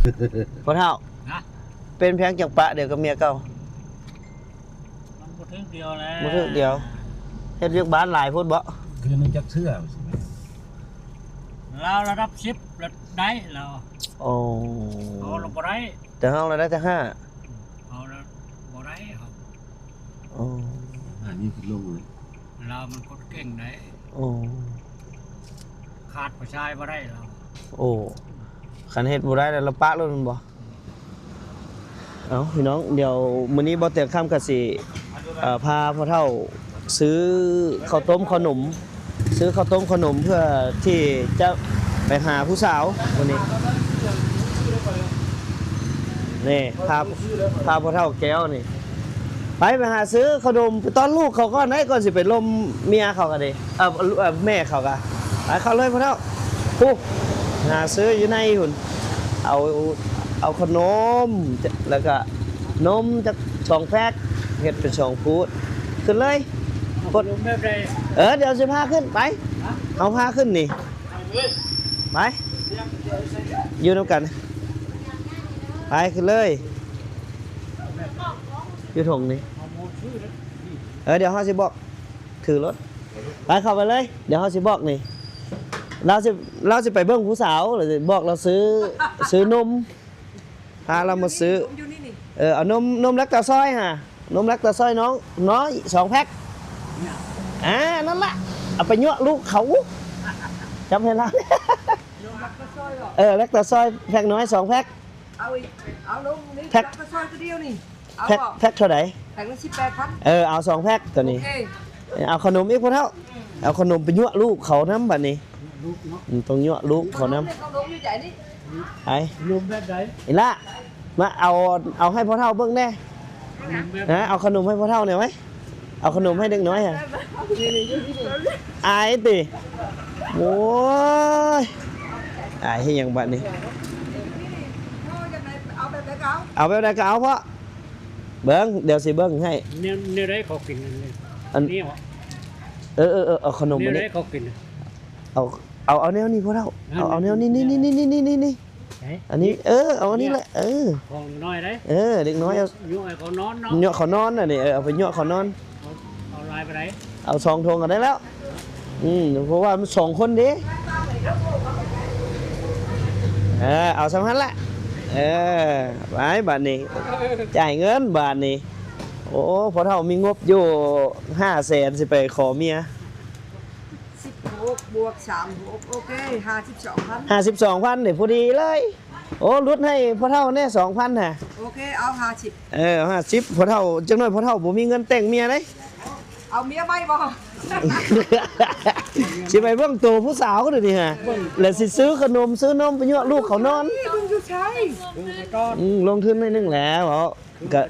ພໍ່ເຖົ້າ ຮະ? ເປັນຫຍັງຈັ່ງປະດຽວກັບເມຍເກົ່າ? ມັນບໍ່ຖືກດຽວແລ້ວ ບໍ່ຖືກດຽວ. ເຮັດວຽກບ້ານຫຼາຍໂພດບໍ? ຄືມັນຈັກເທື່ອ? ລາວລະດັບສິບລະໄດ້ລາວ. ໂອ້ ເຮົາລະບໍ່ໄດ້ ແຕ່ເຮົາລະໄດ້ແຕ່ຫ້າ ເຮົາລະບໍ່ໄດ້. ໂອ້ ອັນນີ້ຄືລົງເລີຍ ລາວມັນຄົນເກັ່ງໄດ໋. ໂອ້ ຂາດຜູ້ຊາຍບໍ່ໄດ້ລາວ. ໂອ້ ຄັນເຮັດບໍ່ໄດ້ແລ້ວລະປະໂລດແມ່ນບໍ່? ເອົ້າ ພີ່ນ້ອງ ດຽວມື້ນີ້ບໍ່ແຕ່ງຄຳກະຊິ ເອີ ພາພໍ່ເຖົ້າຊື້ເຂົ້າຕົ້ມເຂົ້າໜົມ ຊື້ເຂົ້າຕົ້ມເຂົ້າໜົມເພື່ອທີ່ຈະໄປຫາຜູ້ສາວມື້ນີ້. ນີ້ ພາ ພາພໍ່ເຖົ້າແກ້ວນີ້ ໄປ ໄປຫາຊື້ເຂົ້າໜົມໄປຕ້ອນລູກເຂົາກ່ອນໄດ໋ ກ່ອນຊິໄປລົມເມຍເຂົາກະເດ ເອີ ເອີ ແມ່ເຂົາກະ. ໄປເຂົ້າເລີຍພໍ່ເຖົ້າ ພຸ້ນ ຫາຊື້ຢູ່ໃນພຸ້ນ ເອົາ ເອົາເຂົ້າໜົມ ແລ້ວກະນົມຈັກສອງແພັກ ເຮັດເປັນສອງພູດ ຂຶ້ນເລີຍ. ເອົາຂະໜົມແບບໃດ? ເອີ ດຽວຊິພາຂຶ້ນໄປ ເຮົາພາຂຶ້ນນີ້ ໄປ ຢູ່ນຳກັນ ໄປ ຂຶ້ນເລີຍ ຢູ່ຖົງນີ້. ເອີ ດຽວເຮົາຊິບອກ ຖືລົດ ໄປ ເຂົ້າໄປເລີຍ ດຽວເຮົາຊິບອກນີ້ ລາວຊິ ລາວຊິໄປເບິ່ງຜູ້ສາວ ລາວຊິບອກລາວຊື້ ຊື້ນົມ ພາລາວມາຊື້. ເອີ ເອົານົມ ນົມແລັກຕາຊອຍຫາ ນົມແລັກຕາຊອຍນ້ອງນ້ອຍສອງແພັກ. ອ່າ ນັ້ນລະ ເອົາໄປຍົວະລູກເຂົາ ຈັບໃຫ້ລາວ. ເອີ ແລັກຕາຊອຍແພັກນ້ອຍສອງແພັກ. ເອົາອີກ ເອົາລົງນີ້ ແພັກ ແພັກ ແພັກເທົ່າໃດ? ແພັກລະສິບແປດພັນ. ເອີ ເອົາສອງແພັກໂຕນີ້. ໂອເຄ ເອົາຂະໜົມອີກພໍ່ເຖົ້າ ເອົາຂະໜົມໄປຍົວະລູກເຂົານຳບາດນີ້. ຍົວະລູກເນາະ ອືມ ຕ້ອງຍົວະລູກເຂົານຳ. ຂະໜົມແບບໃດ? ອີ່ຫຼ້າ ມາເອົາ ເອົາໃຫ້ພໍ່ເຖົ້າເບິ່ງແດ່. ຂະໜົມແບບ ນະ ເອົາຂະໜົມໃຫ້ພໍ່ເຖົ້າແດ່ໄວ. ເອົາຂະໜົມໃຫ້ເດັກນ້ອຍຫັ້ນ. ອາຍຕິ ໂອ້ຍ ອາຍເຮັດຫຍັງບາດນີ້. ເອົາແບບໃດກໍເອົາ ເອົາແບບໃດກໍເອົາພໍ່. ເບິ່ງ ດຽວຊິເບິ່ງໃຫ້. ແນວ ແນວໃດເຂົາກິນອັນນີ້? ອັນນີ້ຫວາ? ເອີ ເອີ ເອີ ເອົາຂະໜົມ ແນວໃດເຂົາກິນ? ເອົາ ເອົາ ເອົາແນວນີ້ພໍ່ເຖົ້າ. ເອົາ ເອົາແນວນີ້ ນີ້ ນີ້ ນີ້ ນີ້ ນີ້ ນີ້. ໃສ? ອັນນີ້ ເອີ ເອົາອັນນີ້ແຫຼະ ເອີ ຂອງນ້ອຍເດ້. ເອີ ເດັກນ້ອຍ ເອົາ ຍົວະໃຫ້ເຂົານອນເນາະ ຍົວະເຂົານອນອັນນີ້. ເອີ ເອົາໄປຍົວະເຂົານອນ. ເອົາ ເອົາຫຼາຍປານໃດ? ເອົາສອງຖົງກໍໄດ້ແລ້ວ. ອືມ ເພາະວ່າມັນສອງຄົນເດ້. ເອີ ເອົາສ່ຳຫັ້ນລະ. ເອີ ໄປບາດນີ້ ຈ່າຍເງິນບາດນີ້. ໂອ້ ພໍ່ເຖົ້າມີງົບຢູ່ຫ້າແສນ ຊິໄປຂໍເມຍ. ສິບຫົກບວກສາມຫົກ ໂອເຄ ຫ້າສິບສອງພັນ ຫ້າສິບສອງພັນນີ້ພໍດີເລີຍ. ໂອ້ ຫຼຸດໃຫ້ພໍ່ເຖົ້າແດ່ສອງພັນຫາ. ໂອເຄ ເອົາຫ້າສິບ. ເອີ ເອົາຫ້າສິບ ພໍ່ເຖົ້າ ຈັກໜ້ອຍພໍ່ເຖົ້າບໍ່ມີເງິນແຕ່ງເມຍເດ້. ເອົາເມຍໃໝ່ບໍ່? ຊິໄປເບິ່ງໂຕຜູ້ສາວດຽວນີ້ຫາ ແລ້ວຊິຊື້ຂະໜົມຊື້ນົມໄປຍົວະລູກເຂົານອນ. ເບິ່ງຢູ່ໃສ? ອືມ ລົງທຶນໜ້ອຍໜຶ່ງແຫຼະເວົ້າ. ກະ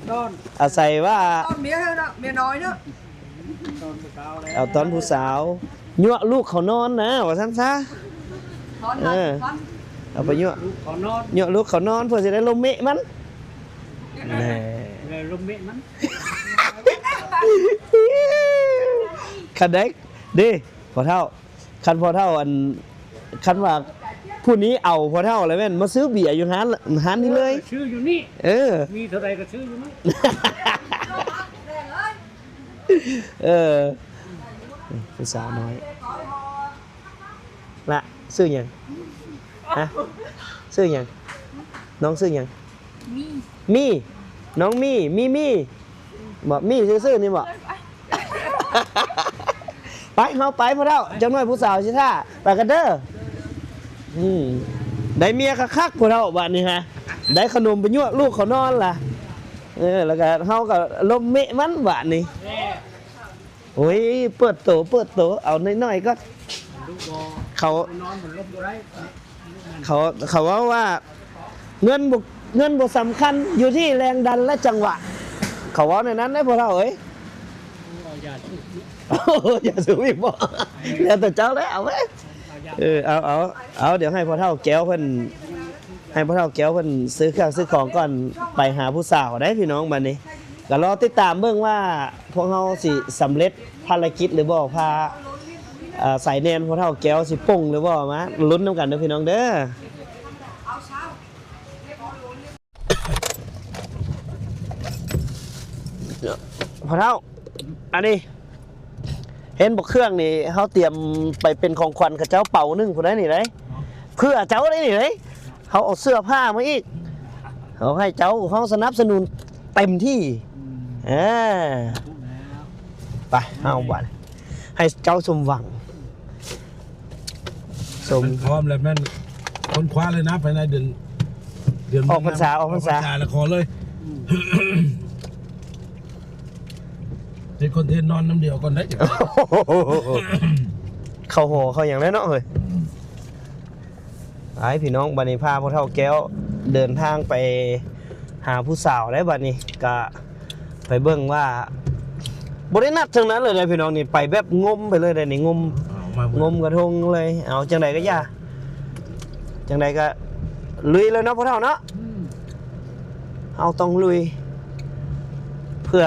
ອາໄສວ່າ ຕອນເມຍເນາະ ເມຍນ້ອຍເນາະ ເອົາຕອນຜູ້ສາວ ຍົວະລູກເຂົານອນນະ ວ່າຊັ້ນຊະ. ເອີ ເອົາໄປຍົວະ ຍົວະລູກເຂົານອນ ເພື່ອຊິໄດ້ລົມເມະມັນ. ແນ່ ລົມເມະມັນ. ຄັນໄດ້ເດ້ ພໍ່ເຖົ້າ. ຄັນພໍ່ເຖົ້າ ອັນ ຄັນວ່າຜູ້ນີ້ເອົາພໍ່ເຖົ້າແລ້ວແມ່ນມາຊື້ເບຍຢູ່ຮ້ານ ຮ້ານນີ້ເລີຍ. ເອີ ຊື້ຢູ່ນີ້. ເອີ ມີເທົ່າໃດກໍຊື້ຢູ່ນີ້. ເອີ ຜູ້ສາວນ້ອຍ. ລະ ຊື່ຫຍັງ? ຮະ? ຊື່ຫຍັງ? ນ້ອງຊື່ຫຍັງ? ມີ ມີ ນ້ອງມີ ມີ ມີ ບໍ່ ມີຊື່ໆນີ້ບໍ່? ໄປ ເຮົາໄປພຸ້ນແລ້ວ ຈັກໜ້ອຍຜູ້ສາວຊິຖ້າ ໄປກັນເດີ. ອືມ ໄດ້ເມຍຄັກໆພຸ້ນແລ້ວບາດນີ້ຫາ ໄດ້ຂະໜົມໄປຍົວະລູກເຂົານອນລະ. ເອີ ແລ້ວກະເຮົາກະລົມເມະມັນບາດນີ້. ໂອ້ຍ ເປີດໂຕ ເປີດໂຕ ເອົາໜ້ອຍໆກ່ອນ. ເຂົາ ເຂົາ ເຂົາເວົ້າວ່າ ເງິນບໍ່ ເງິນບໍ່ສຳຄັນ ຢູ່ທີ່ແຮງດັນ ແລະ ຈັງຫວະ. ເຂົາເວົ້າແນວນັ້ນເດ້ ພໍ່ເຖົ້າເອີຍ. ໂອ້ ເອົາຢາສູບເນາະ. ໂອ້ ຢາສູບອີກບໍ່? ແລ້ວແຕ່ເຈົ້າແຫຼະ ເອົາເວີຍ. ເອົາຢາ ເອີ ເອົາ ເອົາ ເອົາ ດຽວໃຫ້ພໍ່ເຖົ້າແກ້ວເພິ່ນ ໃຫ້ພໍ່ເຖົ້າແກ້ວເພິ່ນຊື້ເຄື່ອງຊື້ຂອງກ່ອນ ໄປຫາຜູ້ສາວໄດ໋ພີ່ນ້ອງ. ບາດນີ້ກໍລໍຕິດຕາມເບິ່ງວ່າພວກເຮົາຊິສຳເລັດພາລະກິດຫຼືບໍ່ ພາ ເອີ ສາຍແໜ້ນພໍ່ເຖົ້າແກ້ວຊິປົງຫຼືບໍ່ ມາລຸ້ນນຳກັນເດີພີ່ນ້ອງເດີ. ພໍ່ເຖົ້າ ອັນນີ້ ເຫັນບໍ່ ເຄື່ອງນີ້ ເຮົາຕຽມໄປເປັນຂອງຂວັນເຂົາເຈົ້າເປົາໜຶ່ງພຸ້ນໃດນີ້ໃດ ເພື່ອເຈົ້າໃດນີ້ໃດ ເຮົາເອົາເສື້ອຜ້າມາອີກ ເຮົາໃຫ້ເຈົ້າ ເຮົາສະໜັບສະໜູນເຕັມທີ່ ອືມ ເອີ ສາທຸແລ້ວ ໄປ ເຮົາບາດ ໃຫ້ເຈົ້າສົມຫວັງ ສົມ ມັນພ້ອມແລ້ວ ແມ່ນຄົ້ນຄວ້າເລີຍນະ ພາຍໃນເດືອນ ເດືອນ ອອກພັນສາ ອອກພັນສາ ອອກພັນສາແລ້ວຂໍເລີຍ ອືມ ເຮັດຄອນເທັນນອນນຳດຽວກ່ອນໄດ໋ ເຂົ້າຫໍເຂົ້າຫຍັງແລ້ວເນາະເຮີ້ຍ ອືມ ໄປພີ່ນ້ອງ ບັດນີ້ພາພໍ່ເຖົ້າແກ້ວເດີນທາງໄປຫາຜູ້ສາວໄດ໋ ບັດນີ້ກະ ໄປເບິ່ງວ່າ ບໍ່ໄດ້ນັດທັງນັ້ນເລີຍເດ້ພີ່ນ້ອງ ນີ້ໄປແບບງົມໄປເລີຍເດ້ນີ້ ງົມ ງົມກະທົງເລີຍ ເອົາຈັ່ງໃດກະຢ່າ ຈັ່ງໃດກະລຸຍເລີຍເນາະພໍ່ເຖົ້າເນາະ ອືມ ເຮົາຕ້ອງລຸຍ ເພື່ອ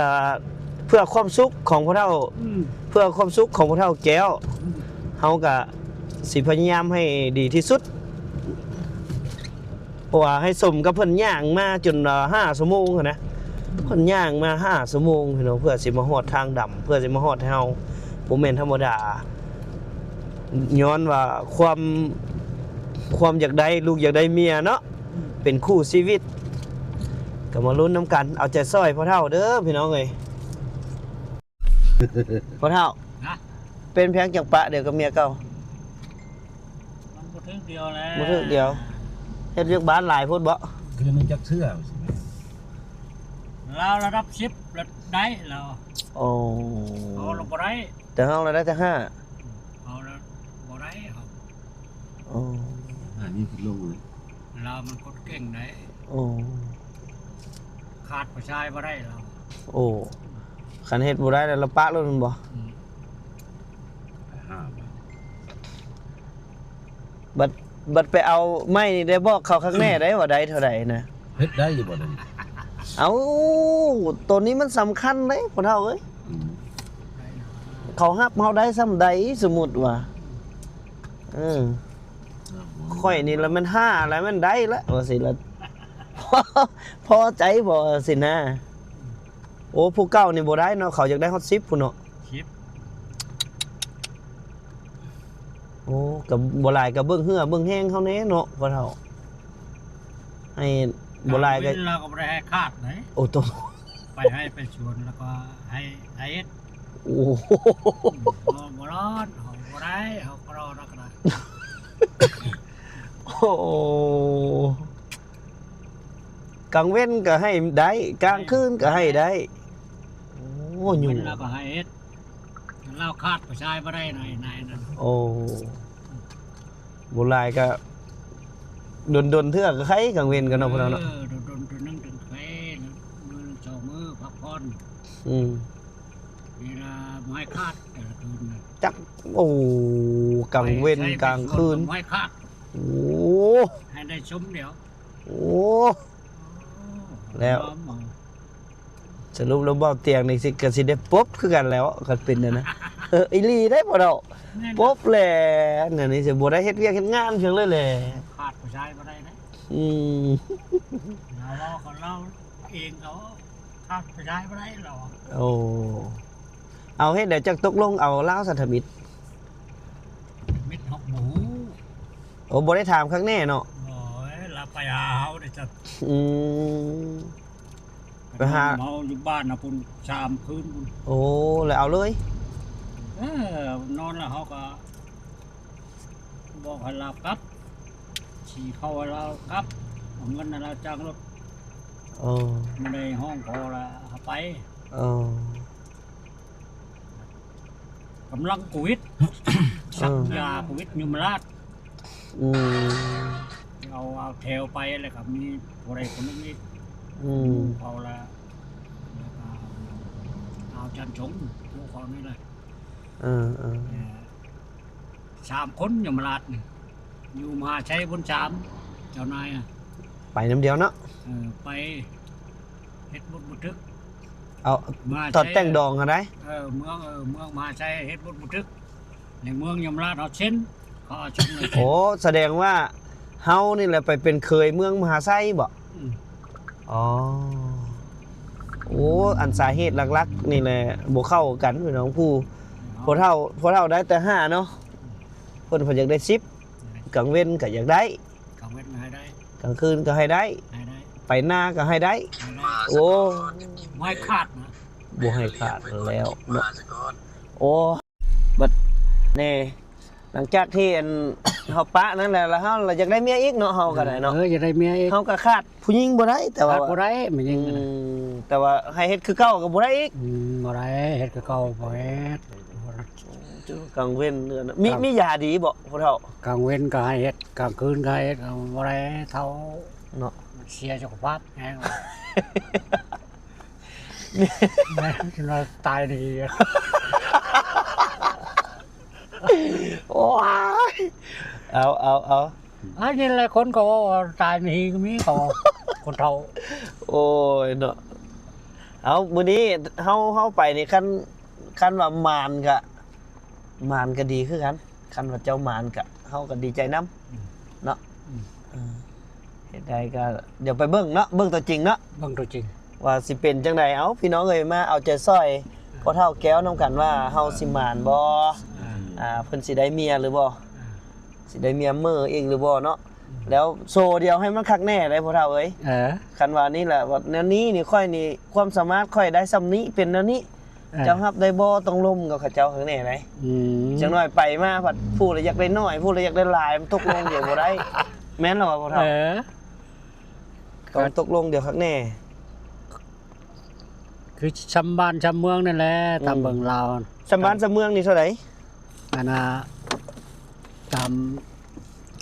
ເພື່ອຄວາມສຸກຂອງພໍ່ເຖົ້າ ອືມ ເພື່ອຄວາມສຸກຂອງພໍ່ເຖົ້າແກ້ວ ອືມ ເຮົາກະຊິພະຍາຍາມໃຫ້ດີທີ່ສຸດ. ເພາະວ່າໃຫ້ສົມກັບເພິ່ນຍ່າງມາຈົນ ເອີ ຫ້າຊົ່ວໂມງຫັ້ນນະ ເພິ່ນຍ່າງມາຫ້າຊົ່ວໂມງພີ່ນ້ອງ ເພື່ອຊິມາຮອດທາງດຳ ເພື່ອຊິມາຮອດໃຫ້ເຮົາ ບໍ່ແມ່ນທຳມະດາ ຍ້ອນວ່າຄວາມ ຄວາມຢາກໄດ້ ລູກຢາກໄດ້ເມຍເນາະ ເປັນຄູ່ຊີວິດ ກະມາລຸ້ນນຳກັນ ເອົາໃຈຊ່ອຍພໍ່ເຖົ້າເດີພີ່ນ້ອງເອີຍ. ພໍ່ເຖົ້າ ຮະ ເປັນພຽງຈັກປະດຽວກັບເມຍເກົ່າ ມັນບໍ່ຖືກດຽວແລ້ວ ບໍ່ຖືກດຽວ ເຮັດວຽກບ້ານຫຼາຍໂພດບໍ? ຄືໜຶ່ງຈັກເທື່ອ ລາວລະດັບສິບລະໄດ້ລາວ ໂອ້ ເຮົາລະບໍ່ໄດ້ ແຕ່ເຮົາລະໄດ້ແຕ່ຫ້າ ເຮົາລະບໍ່ໄດ້ເຮົາ ໂອ້ ອັນນີ້ຄືລົງເລີຍ ລາວມັນຄົນເກັ່ງໃດ໋ ໂອ້ ຂາດຜູ້ຊາຍບໍ່ໄດ້ລາວ ໂອ້ ຄັນເຮັດບໍ່ໄດ້ແລ້ວລາວປະໂລດແມ່ນບໍ່? ອືມ ຫ້າ ບັດ ບັດໄປເອົາໄມ້ນີ້ໄດ້ບອກເຂົາຄັກແນ່ໄດ໋ວ່າໄດ້ເທົ່າໃດນະ ເຮັດໄດ້ຢູ່ບໍ່ນັ້ນ? ເອົ້າ ໂຕນີ້ມັນສຳຄັນເດ້ພໍ່ເຖົ້າເອີຍ ອືມ ເຂົາຮັບເຮົາໄດ້ສ່ຳໃດ ສົມມຸດວ່າ ເອີ ຂ້ອຍນີ້ລະແມ່ນຫ້າລະແມ່ນໄດ້ລະ ວ່າຊີ້ລະ ພໍໃຈບໍ່ ວ່າຊີ້ນະ ໂອ້ ຜູ້ເກົ່ານີ້ບໍ່ໄດ້ເນາະ ເຂົາຢາກໄດ້ຮອດສິບພຸ້ນເນາະ ສິບ ໂອ້ ກະບໍ່ຫຼາຍກະເບິ່ງເຫື່ອເບິ່ງແຮງເຮົາແນ່ເນາະ ພໍ່ເຖົ້າ ໃຫ້ບໍ່ຫຼາຍກະ ລາວກະບໍ່ໄດ້ໃຫ້ຂາດໃດ໋ ໂອ້ໂຕ ໄປໄຮ່ໄປສວນລະກະໃຫ້ ໃຫ້ເຮັດ ໂອ້ ບໍ່ ບໍ່ລອດ ເຮົາບໍ່ໄດ້ ເຮົາກະລອດ ເຮົາກະໄດ້ ໂອ້ ກາງເວັນກະໃຫ້ໄດ້ ກາງຄືນກະໃຫ້ໄດ້ ໂອ້ ກາງເວັນລາວກະໃຫ້ເຮັດ ລາວຂາດຜູ້ຊາຍບໍ່ໄດ້ ນາຍ ນາຍນັ້ນ ໂອ້ ບໍ່ຫຼາຍກະດົນໆເທື່ອກະໄຄ ກາງເວັນກະເນາະ ເອີ ພຸ້ນເນາະ ດົນໆເທື່ອໜຶ່ງກະໄຄ ມື້ໜຶ່ງສອງມື້ພັກຜ່ອນ ອືມ ເວລາບໍ່ໃຫ້ຂາດແຕ່ລະຄືນນະ ຈັກ ໂອ້ ກາງເວັນກາງຄືນ ບໍ່ໃຫ້ຂາດ ໂອ້ ໃຫ້ໄດ້ຊຸມດຽວ ໂອ້ ແລ້ວ ສະຫຼຸບແລ້ວເບົາຕຽງນີ້ຊິ ກະຊິໄດ້ປົບຄືກັນແລ້ວ ຄັນເປັນແນວນັ້ນ ເອີ ອີ່ຫຼີເດ້ພໍ່ເຖົ້າ ແມ່ນ ປົບແຫຼະ ແນວນີ້ຊິບໍ່ໄດ້ເຮັດວຽກເຮັດງານຫຍັງເລີຍແຫຼະ ຂາດຜູ້ຊາຍບໍ່ໄດ້ເດ້ ອືມ ລາວເວົ້າກັບລາວເອງ ເຂົາຂາດຜູ້ຊາຍບໍ່ໄດ້ລາວ ໂອ້ ເອົາ ເຮັດໃດຈັ່ງຕົກລົງເອົາລາວຊະທຳອິດ ທຳອິດເຮົາກະບໍ່ຮູ້ ໂອ້ ບໍ່ໄດ້ຖາມຄັກແນ່ເນາະ ໂອ້ຍ ລາວໄປຫາເຮົາເດ້ຊັ້ນ ອືມ ໄປຫາ ເຮົາຢູ່ບ້ານນະພຸ້ນສາມຄືນພຸ້ນ ໂອ້ ແລ້ວເອົາເລີຍ ເອີ ນອນແລ້ວເຮົາກະບອກໃຫ້ລາວກັບ ສີເຂົ້າໃຫ້ລາວກັບ ເອົາເງິນໃຫ້ລາວຈ້າງລົດ ເອີ ມາໄດ້ຮ້ອງຂໍລະເອົາໄປ ເອີ ກຳລັງໂຄວິດ ສັກຢາໂຄວິດຍົມມະລາດ ອືມ ເອົາ ເອົາແຖວໄປ ແລ້ວກະມີຜູ້ໃດຜູ້ໜຶ່ງອີກ ອືມ ເອົາລະ ແລ້ວກະເອົາຈັນສົງ ພວກເຂົານີ້ແຫຼະ ເອີ ເອີ ສາມຄົນຍົມມະລາດນີ້ ຢູ່ມະຫາໄຊພຸ້ນສາມ ເຈົ້ານາຍ ໄປນຳດຽວເນາະ ເອີ ໄປເຮັດບົດບັນທຶກ ເອົາ ມະຫາໄຊ ຕອນແຕ່ງດອງຫັ້ນໃດ ເອີ ເມືອງ ເອີ ເມືອງມະຫາໄຊເຮັດບົດບັນທຶກ ໃນເມືອງຍົມມະລາດເຮົາເຊັນ ເຂົາເອົາຊົມໃນເຊັນ ໂອ້ ສະແດງວ່າເຮົານີ້ແຫຼະໄປເປັນເຂີຍເມືອງມະຫາໄຊບໍ? ອືມ ອໍ ໂອ້ ອັນສາເຫດຫຼັກໆນີ້ແຫຼະ ບໍ່ເຂົ້າກັນພີ່ນ້ອງ. ຜູ້ ຜູ້ເຖົ້າ ຜູ້ເຖົ້າໄດ້ແຕ່ຫ້າເນາະ ເພິ່ນ ເພິ່ນຢາກໄດ້ສິບ ກາງເວັນກໍຢາກໄດ້ ກາງເວັນກໍໃຫ້ໄດ້ ກາງຄືນກໍໃຫ້ໄດ້ ໃຫ້ໄດ້ ໄປນາກໍໃຫ້ໄດ້ ໃຫ້ໄດ້ ໂອ້ ບໍ່ໃຫ້ຂາດນະ ບໍ່ໃຫ້ຂາດແລ້ວເນາະ ໂອ້. ບັດນີ້ ຫຼັງຈາກທີ່ອັນ ເຮົາປະນັ້ນແລ້ວ ແລ້ວເຮົາລະຢາກໄດ້ເມຍອີກເນາະ ເຮົາກໍໄດ້ເນາະ ເອີ ຢາກໄດ້ເມຍອີກ ເຮົາກໍຂາດຜູ້ຍິງບໍ່ໄດ້ ແຕ່ວ່າຂາດບໍ່ໄດ້ແມ່ຍິງ ອືມ ແຕ່ວ່າໃຫ້ເຮັດຄືເກົ່າກໍບໍ່ໄດ້ອີກ ອືມ ບໍ່ໄດ້ ເຮັດຄືເກົ່າບໍ່ເຮັດ ກາງເວັນ ມີ ມີຢາດີບໍ່ຜູ້ເຖົ້າ? ກາງເວັນກໍໃຫ້ເຮັດ ກາງຄືນກໍໃຫ້ເຮັດ ບໍ່ໄດ້ເຖົ້າເນາະ ມັນເສຍສຸຂະພາບແຮງ ແມ່ນ ແມ່ນ ຈົນວ່າຕາຍດີ ໂອ້ຍ ເອົາ ເອົາ ເອົາ ອັນນີ້ແຫຼະ ຄົນກໍເວົ້າວ່າຕາຍໜີກໍມີ ເຂົາ ຄົນເຖົ້າ ໂອ້ຍເນາະ ເອົາ ມື້ນີ້ເຮົາ ເຮົາໄປນີ້ ຄັນ ຄັນວ່າໝານກະ ໝານກະດີຄືກັນ ຄັນວ່າເຈົ້າໝານກະ ເຮົາກໍດີໃຈນຳ ອືມ ເນາະ ອືມ ເອີ ເຮັດໄດ້ກໍດຽວໄປເບິ່ງເນາະ ເບິ່ງຕົວຈິງເນາະ ເບິ່ງຕົວຈິງ ວ່າຊິເປັນຈັ່ງໃດ. ເອົາ ພີ່ນ້ອງເອີຍ ມາເອົາໃຈຊ່ອຍ ອ່າ ພໍ່ເຖົ້າແກ້ວນຳກັນວ່າເຮົາ ອ່າ ຊິໝານບໍ່ ອ່າ ອ່າ ເພິ່ນຊິໄດ້ເມຍຫຼືບໍ່ ອ່າ ຊິໄດ້ເມຍເມີອີກຫຼືບໍ່ເນາະ ອືມ ແລ້ວໂຊດຽວໃຫ້ມັນຄັກແນ່ເດ້ພໍ່ເຖົ້າເອີຍ ເອີ ຄັນວ່ານີ້ແຫຼະ ແນວນີ້ນີ້ ຂ້ອຍນີ້ ຄວາມສາມາດຂ້ອຍໄດ້ສ່ຳນີ້ ເປັນແນວນີ້ ອ່າ ເຈົ້າຮັບໄດ້ບໍ່? ຕ້ອງລົມກັບເຂົາເຈົ້າຂ້າງແນ່ໃດ໋ ອືມ ຈັກໜ້ອຍໄປມາພັດ ຜູ້ລະຢາກໄດ້ໜ້ອຍ ຜູ້ລະຢາກໄດ້ຫຼາຍ ມັນຕົກລົງດຽວບໍ່ໄດ້ ແມ່ນລະວ່າພໍ່ເຖົ້າ? ເອີ ຕ້ອງຕົກລົງດຽວຄັກແນ່ ຄືຊຳບ້ານຊຳເມືອງນັ້ນແຫຼະ ອືມ ຕາມເບິ່ງລາວ ຊຳບ້ານຊຳເມືອງນີ້ເທົ່າໃດ? ອັນນ່າ ຕາມ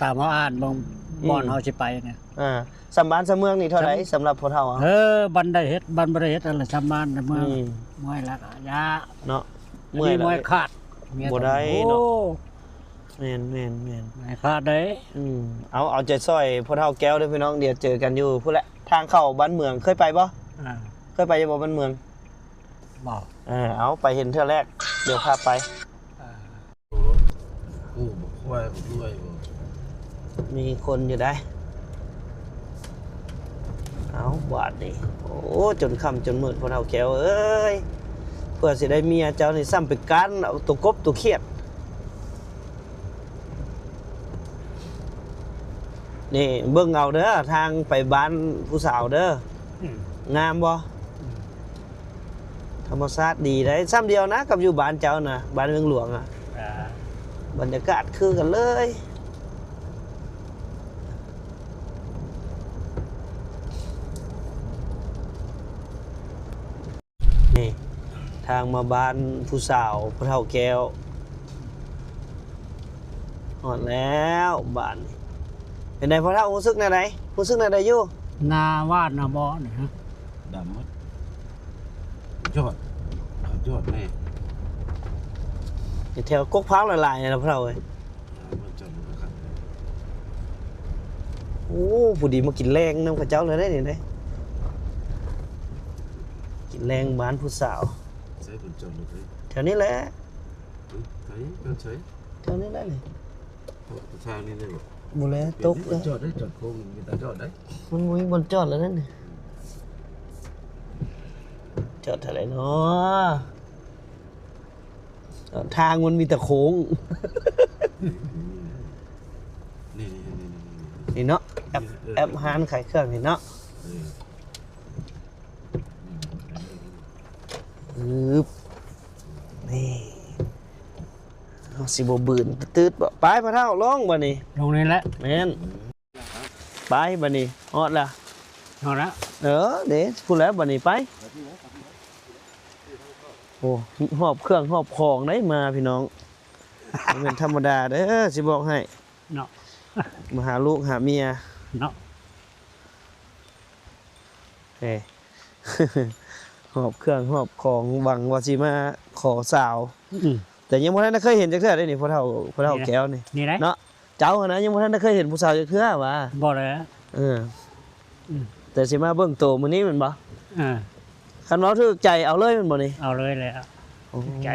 ຕາມເຮົາອ່ານເບິ່ງ ອືມ ບ່ອນເຮົາຊິໄປນະ ອ່າ ຊຳບ້ານຊຳເມືອງນີ້ເທົ່າໃດ ຊຳ ສຳລັບຜູ້ເຖົ້າເຮົາ? ເອີ ບ້ານໃດເຮັດ ບ້ານບໍ່ໄດ້ເຮັດ ອັນລະຊຳບ້ານຊຳເມືອງ ອືມ ເມື່ອຍລະກະຢ່າເນາະ ເມື່ອຍລະ ເມື່ອຍຂາດ ບໍ່ໄດ້ເນາະ ໂອ້ ແມ່ນໆໆ ເມື່ອຍຂາດເດ້ ອືມ ເອົາ ເອົາໃຈຊ່ອຍພໍ່ເຖົ້າແກ້ວເດີພີ່ນ້ອງ ດຽວເຈີກັນຢູ່ພຸ້ນແຫຼະ ທາງເຂົ້າບ້ານເມືອງ ເຄີຍໄປບໍ່? ອ່າ ເຄີຍໄປຢູ່ບໍ່ບ້ານເມືອງ? ບໍ່ ເອີ ເອົາ ໄປເຫັນເທື່ອແລກ ດຽວພາໄປ ອ່າ ໂອ້ ບັກຄວາຍ ບັກລວຍ ມີຄົນຢູ່ໃດ໋ ເອົາ ບາດນີ້ ໂອ້ ຈົນຄ່ຳຈົນມືດ ພໍ່ເຖົ້າແກ້ວເອີຍ ເພື່ອຊິໄດ້ເມຍເຈົ້ານີ້ ຊ້ຳໄປກ້ານເອົາຕົວກົບຕົວຂຽດ ນີ້ເບິ່ງເອົາເດີ ທາງໄປບ້ານຜູ້ສາວເດີ ອືມ ງາມບໍ່? ອືມ ທຳມະຊາດດີໄດ໋ ຊ່ຳດຽວນະກັບຢູ່ບ້ານເຈົ້ານະ ບ້ານວຽງຫຼວງອະ ອ່າ ບັນຍາກາດຄືກັນເລີຍ ນີ້ ທາງມາບ້ານຜູ້ສາວພໍ່ເຖົ້າແກ້ວ ຮອດແລ້ວບ້ານນີ້ ເປັນໃດພໍ່ເຖົ້າ ຮູ້ສຶກແນວໃດ? ຮູ້ສຶກແນວໃດຢູ່? ໜ້າຫວານນະບໍ່ນີ້ຮະ? ດຳໝົດ ຍອດ ຍອດແນ່ ຢູ່ແຖວກົກພ້າວຫຼາຍໆນະພໍ່ເຖົ້າເອີຍ. ໂອ້ ພໍດີມາກິນແລງນຳເຂົາເຈົ້າເລີຍເດ້ນີ້ເດ້ ກິນແລງບ້ານຜູ້ສາວ ໃສເພິ່ນຈອດລົດເລີຍ ແຖວນີ້ແຫຼະ ໃສ ໃສ ແຖວນີ້ແຫຼະນີ້ ທາງນີ້ໄດ້ບໍ່? ບໍ່ແລະ ຕົກແລ້ວ ຈອດໄດ້ ຈອດໂຄ້ງ ມີແຕ່ຈອດໄດ້ ມັນບໍ່ມີບ່ອນຈອດແລ້ວນັ້ນ ຈອດເທົ່າໃດເນາະ? ເອີ ທາງມັນມີແຕ່ໂຄ້ງ ນີ້ ນີ້ ນີ້ ນີ້ ນີ້ເນາະ ແອັບ ເອີ ແອັບຮ້ານຂາຍເຄື່ອງນີ້ເນາະ ເອີ ອືບ ນີ້ ເຮົາຊິບໍ່ບືນ ຕຶດໆ ບໍ່ ໄປພໍ່ເຖົ້າ ລົງບາດນີ້ ລົງນີ້ແຫຼະ ແມ່ນ. ໄປບາດນີ້ ຮອດລະ ຮອດລະ ເອີ ເດ້ ພຸ້ນແຫຼະບາດນີ້ ໄປ ໂອ້ ຫອບເຄື່ອງຫອບຂອງໄດ້ມາພີ່ນ້ອງ ບໍ່ແມ່ນທຳມະດາເດີ ຊິບອກໃຫ້ເນາະ ມາຫາລູກຫາເມຍເນາະ ເອີ ຫອບເຄື່ອງຫອບຂອງ ຫວັງວ່າຊິມາຂໍສາວ ອືມ ແຕ່ຍັງບໍ່ທັນໄດ້ເຄີຍເຫັນຈັກເທື່ອເດ້ນີ້ ພໍ່ເຖົ້າ ພໍ່ເຖົ້າແກ້ວນີ້ ນີ້ໄດ໋ ເນາະ ເຈົ້າຫັ້ນນະ ຍັງບໍ່ທັນໄດ້ເຄີຍເຫັນຜູ້ສາວຈັກເທື່ອຫວາ? ບໍ່ແລ້ວ ເອີ ອືມ ແຕ່ຊິມາເບິ່ງໂຕມື້ນີ້ແມ່ນບໍ່? ເອີ ຄັນເວົ້າຖືກໃຈເອົາເລີຍແມ່ນບໍ່ນີ້? ເອົາເລີຍແຫຼະ ໂອ້ ໃຈ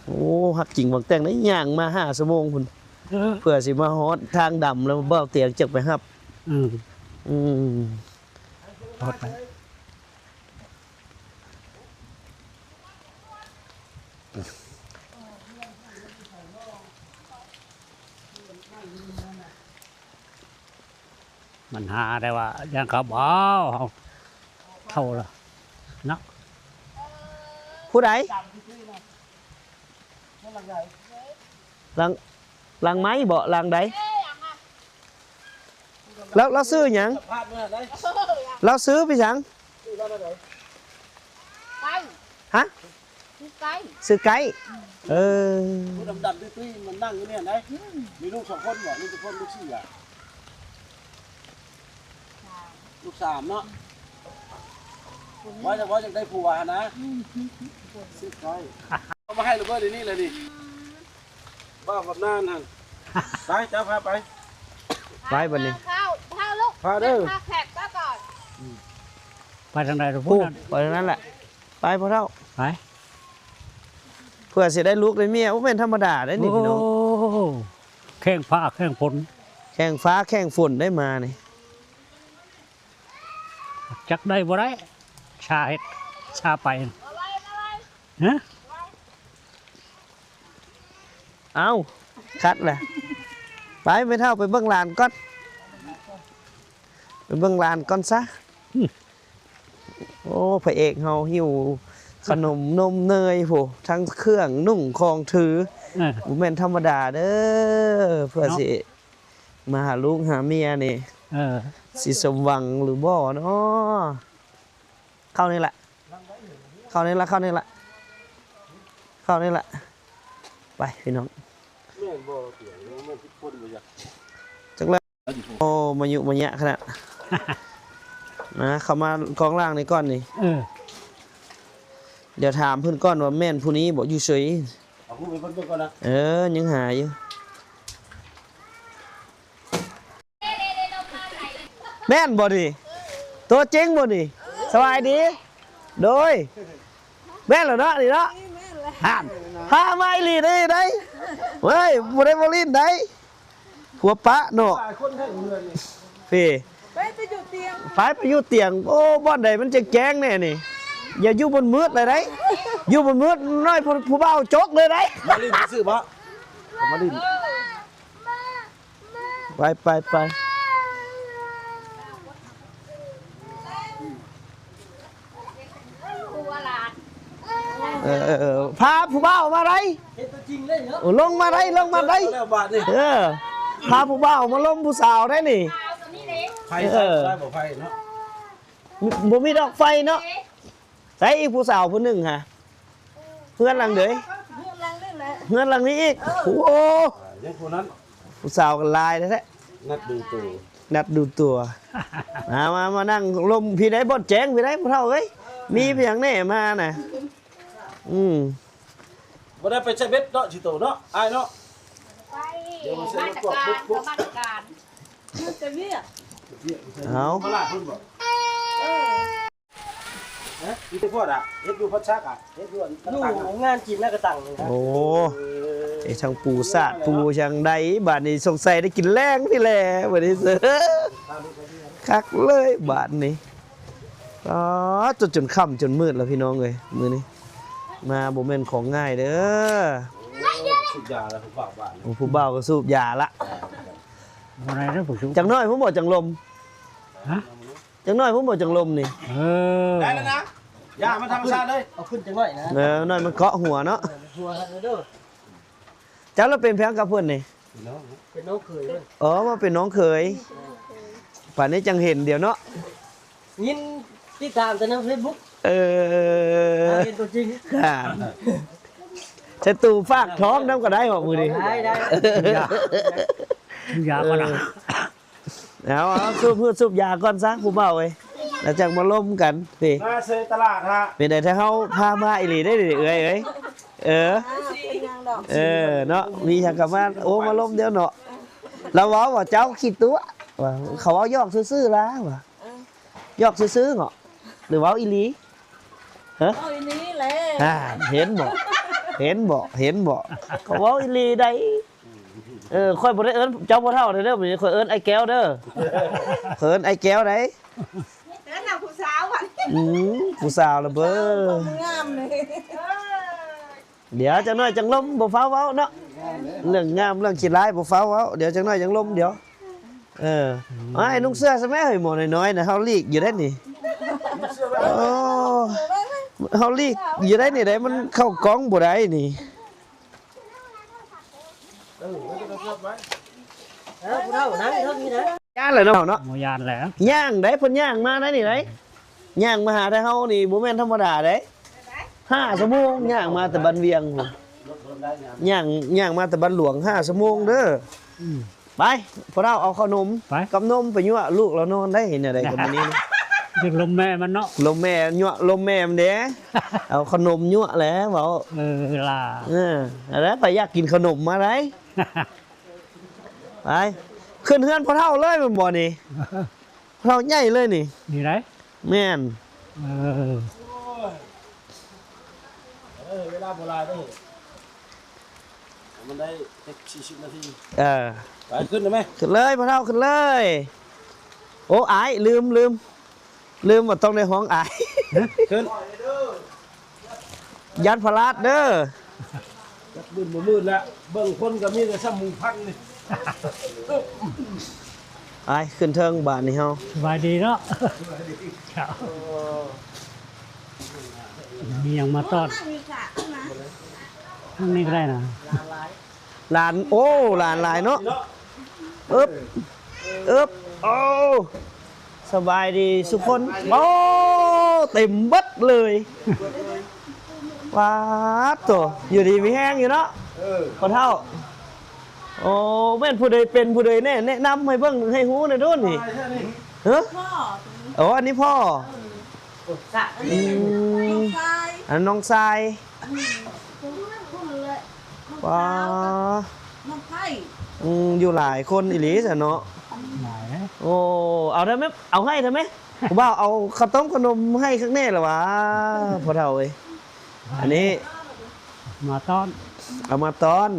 ໂອ້ ຮັກຈິງຫວັງແຕ່ງໄດ໋ ຍ່າງມາຫ້າຊົ່ວໂມງພຸ້ນ ເອີ ເພື່ອຊິມາຮອດທາງດຳ ແລ້ວບ່າວຕຽງຈັກໄປຮັບ ອືມ ອືມ ຮອດໄປ ມັນຫາໄດ້ວ່າ ຍັງເຂົາບໍ່ເອົາ ເຮົາເຖົ້າລະເນາະ. ຜູ້ໃດ? ຫຼັງ ຫຼັງໄມ້ບໍ? ຫຼັງໃດ? ລາວ ລາວຊື່ຫຍັງ? ລາວຊື່ໄປຫຍັງ? ໄກ່ ຮະ? ຊື່ໄກ່ ຊື່ໄກ່. ເອີ ຜູ້ດຳໆຕຸ້ຍໆ ມັນນັ່ງຢູ່ນີ້ຫັ້ນໃດ໋. ອືມ ມີລູກສອງຄົນບໍ? ລູກຈັກຄົນ? ລູກສີ່ອະ? ສາມ ລູກສາມເນາະ. ອືມ ວ່າຈະ ວ່າຈະໄດ້ຜົວຫັ້ນນະ. ອືມ ຊື່ໄກ່ ເອົາມາໃຫ້ລະເບີດດຽວນີ້ລະນີ້. ອືມ ບ້າບຳນານຫັ້ນ. ໄປ ເຈົ້າພາໄປ ໄປບັດນີ້. ພາລູກ ພາເດີ ພາແຂກມາກ່ອນ. ອືມ ໄປທາງໃດລະ? ພຸ້ນ ໄປທາງນັ້ນແຫຼະ. ໄປພໍ່ເຖົ້າ ໄປ. ເພື່ອຊິໄດ້ລູກໄດ້ເມຍ ບໍ່ແມ່ນທຳມະດາເດ້ນີ້ພີ່ນ້ອງ. ໂອ້ ແຂ່ງຟ້າແຂ່ງຝົນ ແຂ່ງຟ້າແຂ່ງຝົນໄດ້ມານີ້. ຈັກໄດ້ບໍ່ໄດ້ ຊາເຮັດຊາໄປ. ຮະ? ເອົ້າ ຄັດລະ. ໄປແມ່ເຖົ້າ ໄປເບິ່ງຫຼານກ່ອນ ໄປເບິ່ງຫຼານກ່ອນຊະ. ໂອ້ ພະເອກເຮົາຫິ້ວຂະໜົມນົມເນີຍພຸ້ນ ທັງເຄື່ອງນຸ່ງຂອງຖື. ເອີ ບໍ່ແມ່ນທຳມະດາເດີ ເພື່ອ ເນາະ ຊິມາຫາລູກຫາເມຍນີ້. ເອີ ຊິສົມຫວັງຫຼືບໍ່ເນາະ? ເຂົ້ານີ້ລະ ເຂົ້ານີ້ລະ ເຂົ້ານີ້ລະ ເຂົ້ານີ້ລະ. ໄປພີ່ນ້ອງ. ແມ່ນບໍ່? ແມ່ນສິບຄົນບໍ່? ຈັກແລ້ວ. ໂອ້ ມາຍຸມາຍະຂະໜາດ. ມາ ເຂົ້າມາກອງລ່າງນີ້ກ່ອນນີ້. ເອີ ດຽວຖາມເພິ່ນກ່ອນວ່າແມ່ນຜູ້ນີ້ບໍ່ ຢູ່ເຊີຍ. ເອົາຮູບໃຫ້ເພິ່ນເບິ່ງກ່ອນນະ. ເອີ ຍັງຫາຢູ່. ແມ່ນບໍ່ນີ້? ຕົວຈິງບໍ່ນີ້? ສະບາຍດີ. ໂດຍ ແມ່ນແລ້ວເນາະ ນີ້ເນາະ. ຫັ້ນ ພາມາອີ່ຫຼີໄດ໋ ໄດ໋. ເວີຍ ບໍ່ໄດ້ບໍ່ຫຼິ້ນໄດ໋ ຜົວປະເນາະ. ເພ ໄປ ໄປຢູ່ຕຽງ ໄປ ໄປຢູ່ຕຽງ. ໂອ້ ບ່ອນໃດມັນຈະແຈ້ງແດ່ນີ້? ຢ່າຢູ່ບ່ອນມືດເລີຍໄດ໋ ຢູ່ບ່ອນມືດນ້ອຍ ຜູ້ ຜູ້ບ່າວຈົກເລີຍໄດ໋. ມາຫຼິ້ນຊື່ໆບໍ? ມາຫຼິ້ນ. ໄປ ໄປ ໄປ. ເອີ ເອີ ເອີ ພາຜູ້ບ່າວມາໄດ໋. ເຮັດຕົວຈິງເລີຍເນາະ. ໂອ້ ລົງມາໄດ໋ ລົງມາໄດ໋. ເຈີກັນແລ້ວບາດນີ້. ເອີ ພາຜູ້ບ່າວມາລົມຜູ້ສາວໄດ໋ນີ້. ໄຟໃຊ້ບໍ່ໄດ້ບໍ່ໄຟເນາະ. ບໍ່ມີດອກໄຟເນາະ. ໃສອີກຜູ້ສາວຜູ້ໜຶ່ງຫະ? ເຮືອນຫຼັງເດ? ເຮືອນຫຼັງນີ້ແຫຼະ. ເຮືອນຫຼັງນີ້ອີກ. ເອີ ໂອ້ ຍັງຜູ້ນັ້ນ ຜູ້ສາວກໍຫຼາຍແທ້ໆ. ນັດດູຕົວ ນັດດູຕົວ. ມາ ມາ ມານັ່ງລົມພີ້ໄດ໋ ບ່ອນແຈ້ງພີ້ໄດ໋ ຜູ້ເຖົ້າເອີຍ. ມີພຽງແນ່ມານະ. ອືມ ບໍ່ໄດ້ໄປໃສ່ເບັດເນາະ ຊິໂຕເນາະ ອ້າຍເນາະ. ໄປ ດຽວມາໃສ່ ມາດຕະການ ມາດຕະການ. ມັນຈະວຽກ ເອົາ ມາລາດເພິ່ນບໍ? ເອີ ຮະ ຢູ່ທີ່ພວດອະ ເຮັດຢູ່ພັດຊັກອະ ເຮັດຢູ່ອັນ ຢູ່ ກະຕັງອະ ໂຮງງານຈີນນະ ກະຕັງນີ້ນະ. ໂອ້ ເອີ ເຮັດທັງປູສາດປູຫຍັງໄດ້ ບາດນີ້ສົງໄສໄດ້ກິນແລງພີ້ແຫຼະ ບາດນີ້ ຄັກເລີຍບາດນີ້. ອໍ ຈົນ ຈົນຄ່ຳຈົນມືດແລ້ວພີ່ນ້ອງເອີຍ ມື້ນີ້ມາບໍ່ແມ່ນຂອງງ່າຍເດີ. ໂອ້ ສູບຢາແລ້ວຜູ້ບ່າວບາດນີ້. ໂອ້ ຜູ້ບ່າວກໍສູບຢາລະ. ບໍ່ໄດ້ເດີຜູ້ສູບ. ຈັກໜ້ອຍພຸ້ນບໍ່ ຈັກລົມ. ຮະ? ຈັກໜ້ອຍພຸ້ນບໍ່ ຈັກລົມນີ້. ເອີ ໄດ້ແລ້ວນະ ຢ່າ ມັນທຳມະຊາດເລີຍ. ເອົາຂຶ້ນຈັກໜ້ອຍນະ. ເອີ ໜ້ອຍມັນເກາະຫົວເນາະ. ເອີ ຫົວເດີ. ເຈົ້າລະເປັນຫຍັງກັບເພິ່ນນີ້? ເປັນນ້ອງເຂີຍເພິ່ນ. ອໍ ມາເປັນນ້ອງເຂີຍ. ປານນີ້ຈັ່ງເຫັນດຽວເນາະ. ຍິນຕິດຕາມແຕ່ໃນເຟສບຸກ. ເອີ ມາເຫັນຕົວຈິງ. ໃສ່ຕູ້ຝາກທ້ອງນຳກໍໄດ້ບໍມື້ນີ້? ໄດ້ ໄດ້. ຢາ ຢາກ່ອນນະ. ເອີ ເອົາ ເອົາ ສູບຮືດສູບຢາກ່ອນຊະ ຜູ້ບ່າວເອີຍ ແລ້ວຈັ່ງມາລົມກັນ. ນີ້ ມາເຊີຍຕະຫຼາດຮະ. ເປັນໃດ ຖ້າເຮົາພາມາອີ່ຫຼີໄດ໋ນີ້ ເອື້ອຍເອີຍ. ເອີ ເອີ ເນາະ ມີຫຍັງກໍມາ ໂອ້ ມາລົມດຽວເນາະ. ລາວເວົ້າວ່າເຈົ້າຂີ້ຕົວະ ວ່າເຂົາເວົ້າຢອກຊື່ໆລາ ວ່າ ເອີ ຢອກຊື່ໆເນາະ ຫຼືເວົ້າອີ່ຫຼີ? ຮະ? ເວົ້າອີ່ຫຼີແຫຼະ. ອ່າ ເຫັນບໍ່ ເຫັນບໍ່ ເຫັນບໍ່ ກໍເວົ້າອີ່ຫຼີໄດ໋. ເອີ ຂ້ອຍບໍ່ໄດ້ເອີ້ນເຈົ້າພໍ່ເຖົ້າເດີ ມື້ນີ້ຂ້ອຍເອີ້ນອ້າຍແກ້ວເດີ. ຂ້ອຍເອີ້ນອ້າຍແກ້ວໄດ໋. ນັ້ນນະຜູ້ສາວ. ອືມ ຜູ້ສາວລະເບີ ງາມເລີຍ. ດຽວຈັກໜ້ອຍຈັ່ງລົມ ບໍ່ຟ້າວເວົ້າເນາະ. ເລື່ອງງາມເລື່ອງຂີ້ຮ້າຍບໍ່ຟ້າວເວົ້າ ດຽວຈັກໜ້ອຍຈັ່ງລົມ ດຽວ. ເອີ ອ້າຍ ນຸ່ງເສື້ອຊະແມ້ເຮີ້ຍ ໝໍນ້ອຍໆນະ ເຮົາຫຼີກຢູ່ໄດ໋ນີ້. ໂອ້ ເຮົາຫຼີກຢູ່ໄດ໋ນີ້ ໄດ໋ມັນເຂົ້າກ້ອງບໍ່ໄດ້ນີ້. ເອີ ຜູ້ເຖົ້ານັ່ງເທິງນີ້ນະ. ຢ້ານແຫຼະເນາະ ເຮົາເນາະ ບໍ່ຢ້ານແຫຼະ. ຍ່າງໄດ໋ ເພິ່ນຍ່າງມາໄດ໋ນີ້ໄດ໋. ຍ່າງມາຫາແຕ່ເຮົານີ້ບໍ່ແມ່ນທຳມະດາເດ້. ຫ້າຊົ່ວໂມງຍ່າງມາແຕ່ບ້ານວຽງພຸ້ນ. ຍ່າງ ຍ່າງມາແຕ່ບ້ານຫຼວງ ຫ້າຊົ່ວໂມງເດີ. ອືມ ໄປ ພໍ່ເຖົ້າເອົາເຂົ້າໜົມ ໄປ ກັບນົມໄປຍົວະລູກລາວນອນໄດ້. ເຮັດແນວໃດກັບມື້ນີ້? ຢາກລົມແມ່ມັນເນາະ ລົມແມ່ ຍົວະລົມແມ່ມັນເດ້. ເອົາເຂົ້າໜົມຍົວະແຫຼະເວົ້າ. ເອີ ລະ ເອີ ອັນນັ້ນ ໃຜຢາກກິນເຂົ້າໜົມມາໄດ້. ໄປ ຂຶ້ນເຮືອນພໍ່ເຖົ້າເລີຍແມ່ນບໍ່ນີ້? ພໍ່ເຖົ້າໃຫຍ່ເລີຍນີ້ ນີ້ໄດ໋. ແມ່ນ. ເອີ ເອີ ເວລາບໍ່ຫຼາຍເດ້ ມັນໄດ້ຈັກສີ່ສິບນາທີ. ເອີ ໄປ ຂຶ້ນໄດ້ໄໝ? ຂຶ້ນເລີຍພໍ່ເຖົ້າ ຂຶ້ນເລີຍ. ໂອ້ ອ້າຍ ລືມ ລືມ ລືມວ່າຕ້ອງໄດ້ຮ້ອງອ້າຍ. ຂຶ້ນ ຢ້ານພະລາດເດີ. ຈັກມື່ນບໍ່ມື່ນລະ ເບິ່ງຄົນກໍມີແຕ່ຊ່ຳໝູພັນນີ້. ໄປ ຂຶ້ນເທິງບາດນີ້ເຮົາ. ສະບາຍດີເນາະ. ມີຫຍັງມາຕ້ອນ? ທາງນີ້ກໍໄດ້ນະ. ຫຼານ ໂອ້ ຫຼານຫຼາຍເນາະ. ເອີບ ເອີບ ໂອ້ ສະບາຍດີສຸຄົນ. ໂອ້ ເຕັມເບິດເລີຍ. ປາດໂທ້ ຢູ່ດີມີແຮງຢູ່ເນາະ. ເອີ ພໍ່ເຖົ້າ. ໂອ້ ແມ່ນຜູ້ໃດເປັນຜູ້ໃດແນ່ ແນະນຳໃຫ້ເບິ່ງໃຫ້ຮູ້ແດ່ດູນີ້. ຮະ? ໂອ້ ອັນນີ້ພໍ່. ອືມ ອັນນັ້ນນ້ອງຊາຍ. ວ້າ ນ້ອງໄຜ່ ອືມ ຢູ່ຫຼາຍຄົນອີ່ຫຼີຊັ້ນເນາະ. ຫຼາຍເດ້. ໂອ້ ເອົາໄດ້ໄໝ? ເອົາໃຫ້ໄດ້ໄໝ? ຜູ້ບ່າວເອົາເຂົ້າຕົ້ມເຂົ້າໜົມໃຫ້ຄັກແນ່ລະຫວາ ພໍ່ເຖົ້າເອີຍ. ອັນນີ້ມາຕ້ອນ ເອົາມາຕ້ອນ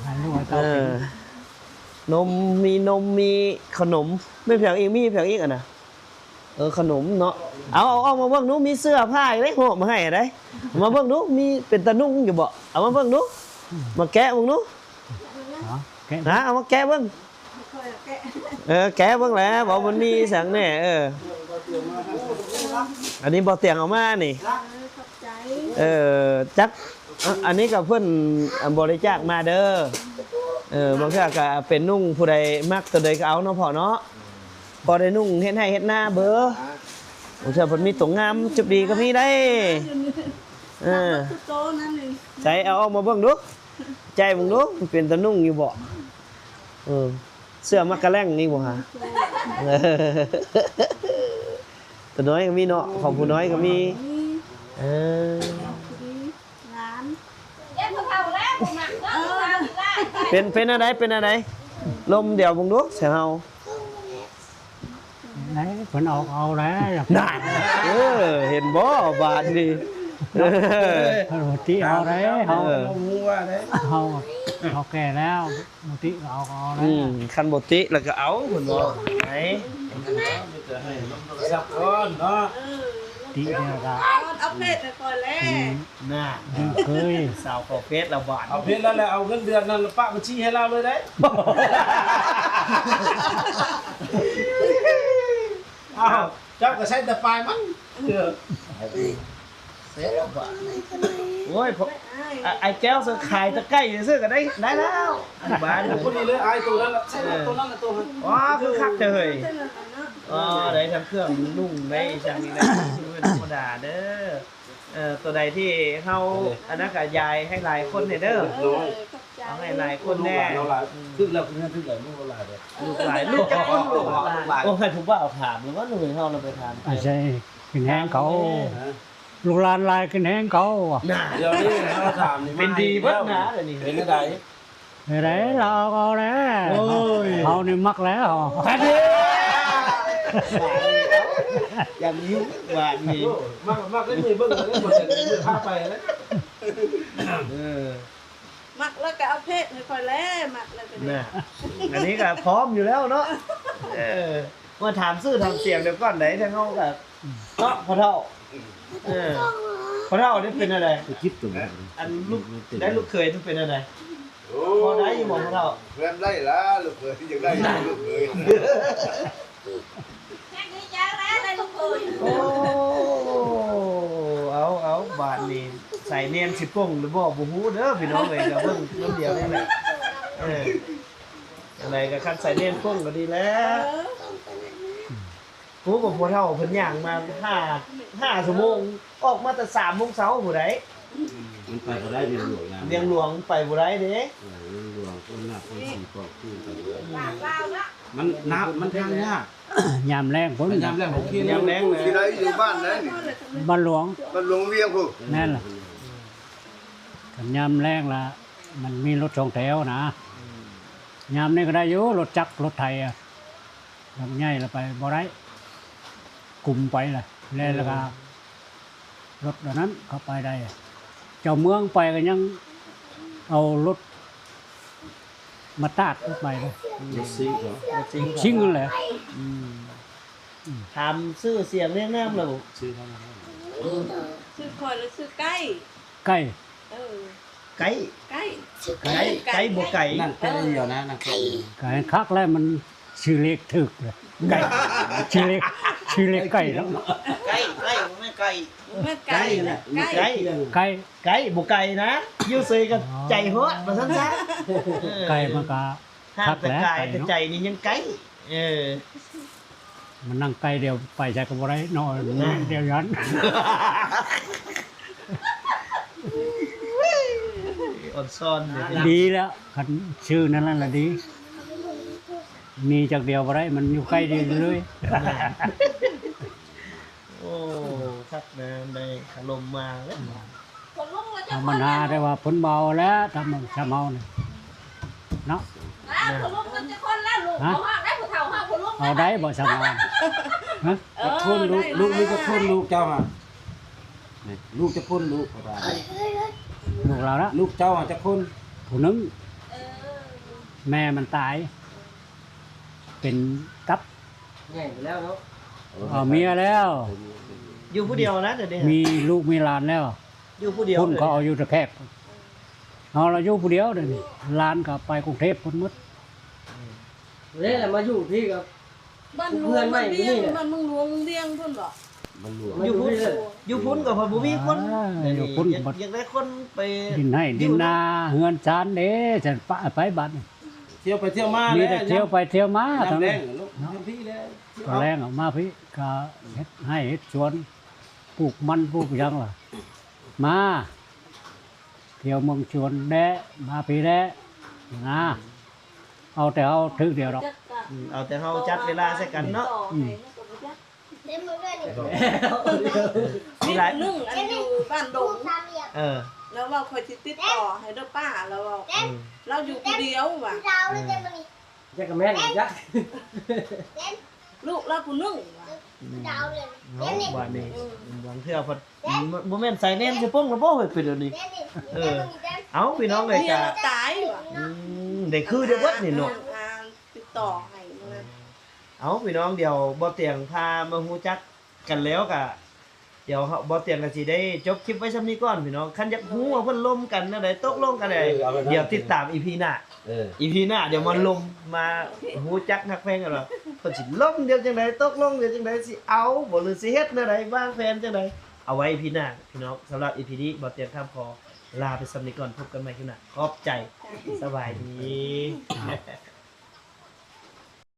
ໃຫ້ລູກໃຫ້ເຕົ້າ. ເອີ ນົມ ມີນົມ ມີເຂົ້າໜົມ. ແມ່ນແພງອີກ ມີແພງອີກ ອັນນະ. ເອີ ຂະໜົມເນາະ. ເອົາ ເອົາອອກມາເບິ່ງດູ ມີເສື້ອຜ້າອີກເດ້ ຫອບມາໃຫ້ໄດ໋. ມາເບິ່ງດູ ມີເປັນຕານຸ່ງຢູ່ບໍ່? ເອົາມາເບິ່ງດູ ມາແກະເບິ່ງດູ. ເອົາ ແກະ ນະ ເອົາມາແກະເບິ່ງ. ເອີ ແກະເບິ່ງແຫຼະ ວ່າມັນມີຫຍັງແນ່. ເອີ ອັນນີ້ບໍ່ຕຽງເອົາມານີ້. ເອີ ຂອບໃຈ. ເອີ ຈັກ ອ- ອັນນີ້ກໍເພິ່ນ ອ- ບໍລິຈາກມາເດີ. ເອີ ບາງເທື່ອກໍເປັນນຸ່ງ ຜູ້ໃດມັກໂຕໃດກໍເອົາເນາະພໍ່ເນາະ. ພໍໄດ້ນຸ່ງເຮັດໄຮ່ເຮັດນາເບີ. ບາງເທື່ອເພິ່ນມີໂຕງາມຈຸບດີກໍມີໄດ໋. ເອີ ໃສ ເອົາອອກມາເບິ່ງດູ ໃຈເບິ່ງດູ ມັນເປັນຕານຸ່ງຢູ່ບໍ່? ເອີ ເສື້ອມັກກະແລ້ງນີ້ບໍ່ຫາ? ໂຕນ້ອຍກໍມີເນາະ ຂອງຜູ້ນ້ອຍກໍມີ. ເອີ ຫຼານ ເປັນ ເປັນອັນໃດ ເປັນອັນໃດ ລົມດຽວເບິ່ງດູໃສ່ເຮົາ. ເພິ່ນອອກເອົາແລ້ວ ນັ້ນ ເອີ ເຫັນບໍ່ບາດນີ້. ເອີ ເພິ່ນບໍ່ຕິເອົາໄດ໋ ເຮົາ ເອີ ເຮົາ ເຮົາແກ່ແລ້ວ ບໍ່ຕິກໍເອົາ ເອົາແລ້ວ. ອືມ ຄັນບໍ່ຕິແລ້ວກໍເອົາ ເພິ່ນວ່າ. ໄປ ມີແຕ່ໃຫ້ລົມໂທລະສັບກ່ອນເນາະ. ຕິແລ້ວກໍເອົາເຟສໃຫ້ຂ້ອຍແລ້ວ. ອືມ ນະ ເຄີຍ ສາວຂໍເຟສລະບາດ ເອົາເຟສແລ້ວ ແລ້ວເອົາເງິນເດືອນນັ້ນປະບັນຊີໃຫ້ລາວເລີຍໄດ໋. ອ້າວ ເຈົ້າກໍໃຊ້ແຕ່ປາຍມັນ. ເອີ ເສຍແລ້ວບາດ. ໂອ້ຍ ອ້າຍ ອ້າຍແກ້ວ ເຊິ່ງຂາຍແຕ່ໄກ່ຊື່ໆກໍໄດ້ ໄດ້ແລ້ວ. ບາດນີ້ ພໍດີເລີຍ ອ້າຍ ໂຕນັ້ນລະ ໃຊ້ໂຕນັ້ນລະ ໂຕນັ້ນ. ວ້າ ຄືຄັກແທ້ເຮີ້ຍ. ອໍ ໄດ້ທັງເຄື່ອງນຸ່ງ ໄດ້ອີ່ຫຍັງນີ້ນະ ບໍ່ແມ່ນທຳມະດາເດີ. ເອີ ໂຕໃດທີ່ເຮົາ ອັນນັ້ນກໍຢາຍໃຫ້ຫຼາຍຄົນແດ່ເດີ. ເອີ ຂອບໃຈ ເອົາໃຫ້ຫຼາຍຄົນແດ່. ລູກຫຼານເຮົາຫຼາຍ ອືມ ຖືກແລ້ວ ຄືຖືກແລ້ວ ລູກເຮົາຫຼາຍເດ້. ລູກຫຼາຍ ລູກຈັກຄົນລູກຫຼານ? ໂອ້ ໃຫ້ຜູ້ບ່າວຖາມ ຫຼືວ່າລູກເຮົາລະໄປຖາມ? ອາໄສກິນແຮງເຂົາ ຮະ? ລູກຫຼານຫຼາຍກິນແຮງເຂົາ. ນະ ດຽວນີ້ເຮົາຖາມນີ້ ເປັນດີເບິດນະ ດຽວນີ້ ເປັນຈັ່ງໃດ? ເຮັດໃດລາວເອົາແລ້ວ. ໂອ້ຍ ເຮົານີ້ມັກແລ້ວ. ອັນນີ້ ຢ່າງນີ້ບາດນີ້ ໂອ້ ມັກ ມັກໄດ້ ມື້ເບິ່ງເລີຍ ບໍ່ໄດ້ ມື້ພາໄປເລີຍ. ເອີ ມັກແລ້ວກໍເອົາເຟສໃຫ້ຂ້ອຍແຫຼະ ມັກແລ້ວກໍໄດ້. ນະ ອັນນີ້ກໍພ້ອມຢູ່ແລ້ວເນາະ. ເອີ ມາຖາມຊື່ຖາມສຽງດຽວກ່ອນໃດ໋ ທາງເຮົາກໍ ເນາະ ພໍ່ເຖົ້າ. ເອີ ພໍ່ເຖົ້ານີ້ເປັນແນວໃດ? ໄປຈິບຕົວ ອັນລູກ ໄດ້ລູກເຂີຍນີ້ເປັນແນວໃດ? ໂອ້ ພໍໄດ້ຢູ່ບໍ່ພໍ່ເຖົ້າ? ແມ່ນໄດ້ລະ ລູກເຂີຍ ຢາກໄດ້ລູກເຂີຍ. ໂອ້ ເອົາ ເອົາ ບາດນີ້ສາຍແນມຊິປົ່ງຫຼືບໍ່ບໍ່ຮູ້ເດີພີ່ນ້ອງເອີຍ ກໍເບິ່ງນຳດຽວນີ້ແຫຼະ. ເອີ ຈັ່ງໃດກໍຄັນສາຍແນມປົ່ງກໍດີແລ້ວ. ຮູ້ບໍ່ ພໍ່ເຖົ້າເພິ່ນຍ່າງມາຫ້າ ຫ້າຊົ່ວໂມງ ອອກມາແຕ່ສາມໂມງເຊົ້າພຸ້ນໃດ໋. ມັນໄປບໍ່ໄດ້ ວຽງຫຼວງນະ ວຽງຫຼວງໄປບໍ່ໄດ້ເດ້. ເອີ ວຽງຫຼວງຄົນໜັກຄົນສີປອກຄືນກັນ ມັນນະ ມັນທາງຍາກ ຍາມແລ້ງພຸ້ນ ຍາມແລ້ງໂອເຄ ຍາມແລ້ງ ຊິໄດ້ຢູ່ບ້ານໃດນີ້? ບ້ານຫຼວງ ບ້ານຫຼວງວຽງພຸ້ນ. ແມ່ນລະ ຄັນຍາມແລ້ງລະ ມັນມີລົດສອງແຖວນະ ຍາມນີ້ກໍໄດ້ຢູ່ ລົດຈັກ ລົດໄຖອະ. ລົດໃຫຍ່ລະໄປບໍ່ໄດ້ ກຸມໄປລະ ແລ່ນລະກະ ເອີ ລົດອັນນັ້ນເຂົ້າໄປໄດ້. ເຈົ້າເມືອງໄປກໍຍັງເອົາລົດມາຕາກໄປເລີຍ ລົດຊິງເນາະ ຊິງນັ້ນແຫຼະ. ອືມ ອືມ ຖາມຊື່ສຽງຮຽງນາມລະບໍ່? ຊື່ເທົ່ານັ້ນ ຊື່ຂ້ອຍຫຼືຊື່ໄກ້? ໄກ່ ເອີ ໄກ່ ໄກ່ ໄກ່ ໄກ່ບໍ່ໄກ່ ນັ້ນແຕ່ດຽວນະ ນັ້ນແຕ່ດຽວ ກໍຄັກແລ້ວ ມັນຊື່ເລກຖືກເລີຍ ໄກ່ ຊື່ເລກ ຊື່ເລກໄກ່ເນາະ ໄກ່ ໄກ່ ບໍ່ແມ່ນໄກ່ ບໍ່ແມ່ນໄກ່ ໄກ່ນະ ໄກ່ ໄກ່ ໄກ່ ໄກ່ບໍ່ໄກ່ນະ ຢູ່ເຊີຍກໍໃຈຮອດວ່າຊັ້ນຊະ. ເອີ ໄກ່ມັນກໍຄັກແຫຼະ ແຕ່ກາຍແຕ່ໃຈນີ້ຍັງໄກ່ ເອີ ມັນນັ່ງໄກ່ດຽວ ໄປໃສກໍບໍ່ໄດ້ເນາະ ດຽວຢ້ານ ອອນຊອນເດ້. ດີແລ້ວ ຄັນຊື່ນັ້ນລະດີ ໜີຈັກດຽວບໍ່ໄດ້ ມັນຢູ່ໃກ້ດຽວເລີຍ. ໂອ້ ຄັກນະ ໄດ້ຄາລົມມາແລ້ວ. ທຳມະດາ ແຕ່ວ່າເພິ່ນບໍ່ເອົາແລ້ວ ທຳມະ ຊຳເຮົານີ້ເນາະ. ເອົາໄດ້ບໍ່ຊຳເຮົາ? ຮະ? ຈັກຄົນລູກ ລູກມີຈັກຄົນລູກເຈົ້າຫະ? ນີ້ ລູກຈັກຄົນລູກ? ລູກລາວນະ ລູກເຈົ້າຫະຈັກຄົນ? ຜູ້ໜຶ່ງ ແມ່ມັນຕາຍ ເປັນຕັບ ໃຫຍ່ໄປແລ້ວເນາະ. ເອົາເມຍແລ້ວ ຢູ່ຜູ້ດຽວນະ ດຽວນີ້ ມີລູກມີຫຼານແລ້ວ ຢູ່ຜູ້ດຽວ ເພິ່ນກໍເອົາຢູ່ແຕ່ແຂກ ເຮົາລະຢູ່ຜູ້ດຽວດຽວນີ້ ຫຼານກໍໄປກຸງເທບພຸ້ນໝົດ. ເດ້ລະມາຢູ່ພີ້ກໍ ບ້ານຫຼວງ ບ້ານວຽງ ບ້ານເມືອງຫຼວງວຽງພຸ້ນບໍ? ບ້ານຫຼວງ ຢູ່ພຸ້ນ ຢູ່ພຸ້ນກໍບໍ່ມີຄົນ ອ່າ ດຽວນີ້ ຢູ່ພຸ້ນ ຢາກ ຢາກໄດ້ຄົນໄປດິນໄຮ່ດິນນາ ເຮືອນຊານເດ້ ຊັ້ນປະ ໄປບາດນີ້ ທ່ຽວໄປທ່ຽວມາ ມີແຕ່ທ່ຽວໄປທ່ຽວມາ ຍາມແລ້ງເນາະ ເນາະ ຍາມພີ້ແລ້ວ ຕອນແລ້ງອອກມາພີ້ ກໍເຮັດໄຮ່ເຮັດສວນ ປູກມັນປູກຫຍັງລະ ມາທ່ຽວເມືອງຊວນແດ່ ມາພີ້ແດ່ນະ. ເອົາແຕ່ເຮົາຖືກດຽວດອກ ອືມ ເອົາແຕ່ເຮົາຈັດເວລາໃສ່ກັນເນາະ ອືມ ມີຫຼາຍໜຶ່ງອັນຢູ່ບ້ານດົງ ເອີ ລາວເວົ້າ ຂ້ອຍຊິຕິດຕໍ່ໃຫ້ເດີປ້າ ລາວເວົ້າ ອືມ ລາວຢູ່ຜູ້ດຽວວ່າ ເອີ ຈັກກະແມ່ນຈັກ ລູກລາວຜູ້ໜຶ່ງວ່າ ອືມ ເອົາ ບາດນີ້ ອືມ ບາງເທື່ອພັດ ບໍ່ແມ່ນສາຍແນມຊິປົ່ງລະບໍ່ເຮີ້ຍ ເປັນແນວນີ້ ເອີ ເອົາ ພີ່ນ້ອງເອີຍ ກະ ຕາຍວ່າ ອືມ ໄດ້ຄືດຽວເບິດນີ້ເນາະ ອ່າ ຕິດຕໍ່ໃຫ້ ເອົາ ພີ່ນ້ອງ ດຽວບໍ່ຕຽງພາມາຮູ້ຈັກກັນແລ້ວກະ ດຽວເຮົາ ບໍ່ຕຽງກໍຊິໄດ້ຈົບຄລິບໄວ້ຊ່ຳນີ້ກ່ອນພີ່ນ້ອງ. ຄັນຢາກຮູ້ວ່າເພິ່ນລົມກັນແນວໃດ ຕົກລົງກັນແນວໃດ ເອີ ດຽວຕິດຕາມອີພີໜ້າ ເອີ ອີພີໜ້າດຽວມາລົມ ມາຮູ້ຈັກຮັກແພງກັນວ່າ ເພິ່ນຊິລົມດຽວຈັ່ງໃດ ຕົກລົງດຽວຈັ່ງໃດ ຊິເອົາບໍ່ ຫຼືຊິເຮັດແນວໃດ ວາງແຜນຈັ່ງໃດ ເອົາໄວ້ອີພີໜ້າພີ່ນ້ອງ. ສຳລັບອີພີນີ້ ບໍ່ຕຽງຄຳຂໍລາໄປຊ່ຳນີ້ກ່ອນ ພົບກັນໃໝ່ຄລິບໜ້າ ຂອບໃຈ ສະບາຍດີ.